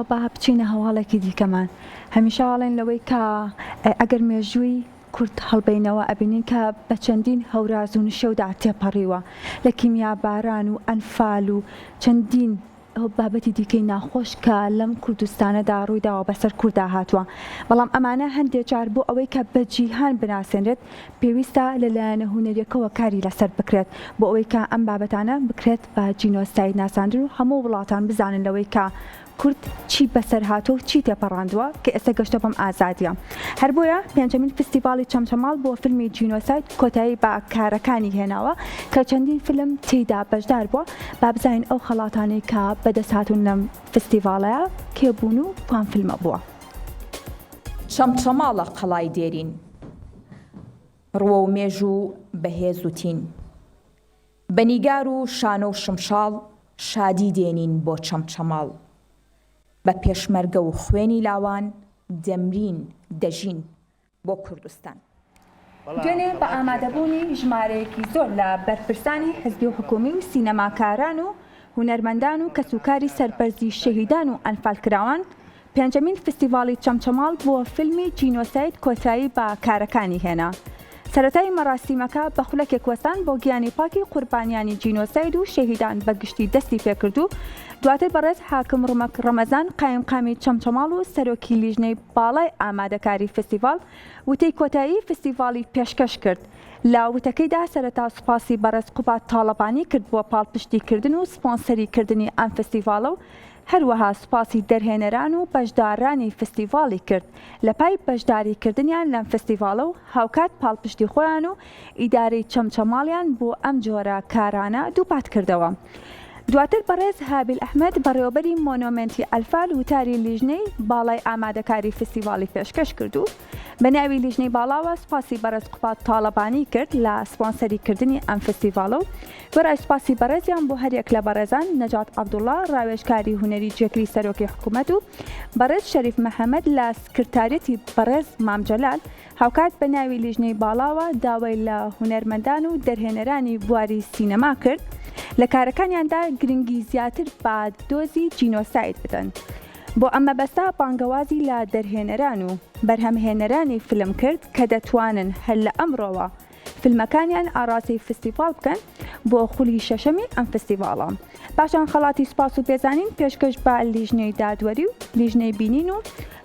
با بچینە هەواڵێکی دیکەمان. هەمیشە ئەڵێن لەوەی کە ئەگەر مێژووی کورد هەڵبەینەوە ئەبینین کە بە چەندین هەوراز و نشێودا تێپەڕیوە لە کیمیاباران و ئەنفال و چەندین بابەتی دیکەی ناخۆش کە لەم کوردستانەدا ڕوویداوە بەسەر کوردا هاتووە بەڵام ئەمانە هەندێک جار بۆ ئەوەی کە بە جیهان بناسێنرێت پێویستە لە لایەنە هونەریەکەوە کاری لەسەر بکرێت بۆ ئەوەی کە ئەم بابەتانە بکرێت بە جینۆساید ناساندن و هەموو وڵاتان بزانن لەوەی کە کورد چی بەسەر هاتووە و چی تێپەڕاندووە کە ئێستا گەشتە بەم ئازادیە. هەر بۆیە پێنجەمین فستیڤاڵی چەمچەماڵ بۆ فیلمی جینۆساید کۆتایی بە کارەکانی هێناوە کە چەندین فیلم تێیدا بەشدار بووە. با بزانین ئەو خەڵاتانەی کە بەدەست هاتوون لەم فستیڤاڵەیا کێ بوون و کوان فیلمە بووە. چەمچەماڵە قەڵای دێرین. ڕووەو مێژوو بەهێز و تین. بە نیگار و شانۆ و شمشاڵ شادی دێنین بۆ چەمچەماڵ. بە پێشمەرگە و خوێنی لاوان دەمرین دەژین بۆ کوردستان. دوێنێ بە ئامادەبوونی ژمارەیەکی زۆر لە بەرپرسانی حزبی و حکومی و سینەماکاران و هونەرمەندان و کەسوکاری سەربەرزی شەهیدان و ئەنفالکراوان، پێنجەمین فستیڤاڵی چەمچەماڵ بۆ فیلمی جینۆساید کۆتایی بە کارەکانی هێنا. سەرەتای مەراسیمەکە بە خولەکێک وەستان بۆ گیانی پاکی قوربانیانی جینۆساید و شەهیدان بە گشتی دەستی پێکرد و دواتر بەڕێز حاکم ڕومەک ڕەمەزان قایمقامی چەمچەماڵ و سەرۆکی لیژنەی باڵای ئامادەکاری فستیڤاڵ وتەی کۆتایی فستیڤاڵی پێشکەش کرد. لە وتەکەیدا سەرەتا سوپاسی بەڕێز قوباد تاڵەبانی کرد بۆ پاڵپشتی کردن و سپۆنسەری کردنی ئەم فستیڤاڵە و هەروەها سوپاسی دەرهێنەران و بەشدارانی فستیڤاڵی کرد لە پای بەشداری کردنیان لەم فستیڤاڵە و هاوکات پاڵپشتی خۆیان و ئیدارەی چەمچەماڵیان بۆ ئەم جۆرە کارانە دووپات کردەوە. دواتر بەڕێز هابیل ئەحمەد بەڕێوەبەری مۆنۆمێنتی ئەلفال وتاری لیژنەی باڵای ئامادەکاری فستیڤاڵی پێشکەش کرد و بە ناوی لیژنەی باڵاوە سوپاسی بەڕێز قوباد تاڵەبانی کرد لە سپۆنسەری کردنی ئەم فستیڤاڵە و وێڕای سوپاسی بەڕێزیان بۆ هەریەک لە بەڕێزان نەجات عەبدوڵا ڕاوێژکاری هونەری جێگری سەرۆکی حکومەت و بەڕێز شەریف محەمەد لە سکرتاریەتی بەڕێز مام جەلال هاوکات بە ناوی لیژنەی باڵاوە داوای لە هونەرمەندان و دەرهێنەرانی بواری سینەما کرد لە کارەکانیاندا گرنگی زیاتر بە دۆزی جینۆساید بدەن. بۆ ئەم مەبەستە بانگەوازی لە دەرهێنەران و بەرهەمهێنەرانی فیلم کرد کە دەتوانن هەر لە ئەمڕۆوە فیلمەکانیان ئاڕاستەی فستیڤاڵ بکەن بۆ خولی شەشەمی ئەم فستیڤاڵە. پاشان خەڵاتی سوپاس و پێزانین پێشکەش بە لیژنەی دادوەری و لیژنەی بینین و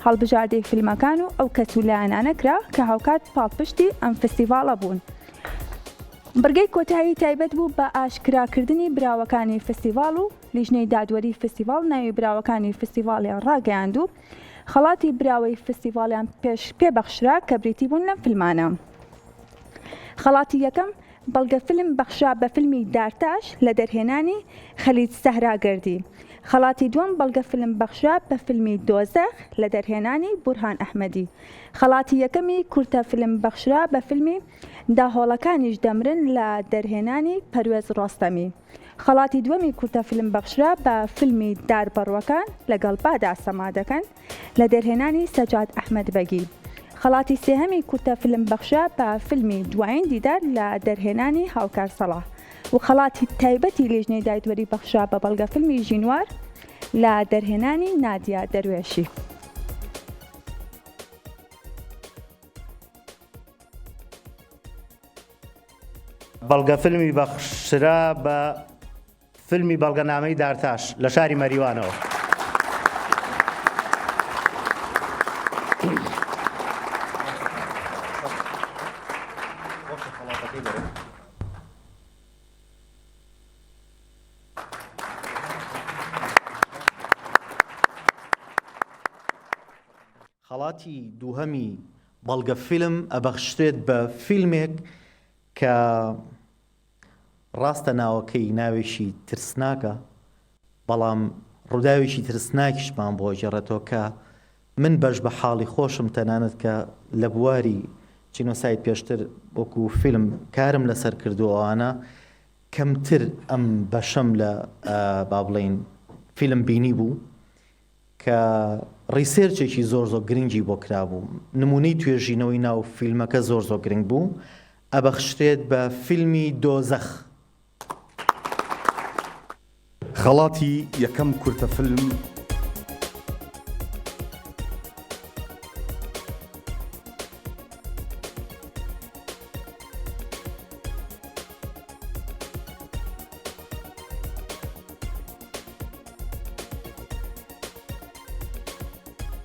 هەڵبژاردەی فیلمەکان و ئەو کەس و لایەنانە کرا کە هاوکات پاڵپشتی ئەم فستیڤاڵە بوون. بڕگەی کۆتایی تایبەت بوو بە ئاشکراکردنی براوەکانی فستیڤاڵ و لیژنەی دادوەری فستیڤاڵ ناوی براوەکانی فستیڤاڵیان ڕاگەیاند و خەڵاتی براوەی فستیڤاڵیان پێش پێ بەخشرا کە بریتی بوون لەم فیلمانە. خەڵاتی یەکەم بەڵگەفیلم بەخشرا بە فیلمی دارتاش لە دەرهێنانی خەلید سەهراگەردی. خەڵاتی دووەم بەڵگەفیلم بەخشرا بە فیلمی دۆزەخ لە دەرهێنانی بورهان ئەحمەدی. خەڵاتی یەکەمی کورتە فیلم بەخشرا بە فیلمی داهۆڵەکانیش دەمرن لە دەرهێنانی پەروێز ڕۆستەمی. خەڵاتی دووەمی کورتە فیلم بەخشرا بە فیلمی دار بەڕووەکان لەگەڵ بادا سەما دەکەن لە دەرهێنانی سەجاد ئەحمەد بەگی. خەڵاتی سێهەمی کورتە فیلم بەخشرا بە فیلمی دوایین دیدار لە دەرهێنانی هاوکار سەڵاح و خەڵاتی تایبەتی لیژنەی دادوەری بەخشرا بە بەڵگە فیلمی ژینوار لە دەرهێنانی نادیە دەروێشی. بەڵگەفیلمی بەخشرا بە فیلمی بەڵگەنامەی دارتاش لە شاری مەریوانەوە. خەڵاتی دووهەمی بەڵگەفیلم ئەبەخشرێت بە فیلمێک کە ڕاستە ناوەکەی ناوێکی ترسناکە بەڵام ڕووداوێکی ترسناکیشمان بۆ گێڕێتەوە کە من بەش بە حاڵی خۆشم تەنانەت کە لە بواری جینۆساید پێشتر وەکو فیلم کارم لەسەر کردووە ئەوانە کەمتر ئەم بەشەم لە با بڵێین فیلم بینی بوو کە research ێکی زۆر زۆر گرنگی بۆ کرابوو، نموونەی توێژینەوەی ناو فیلمەکە زۆر زۆر گرنگ بوو، ئەبەخشرێت بە فیلمی دۆزەخ. خەڵاتی یەکەم کورتە فیلم.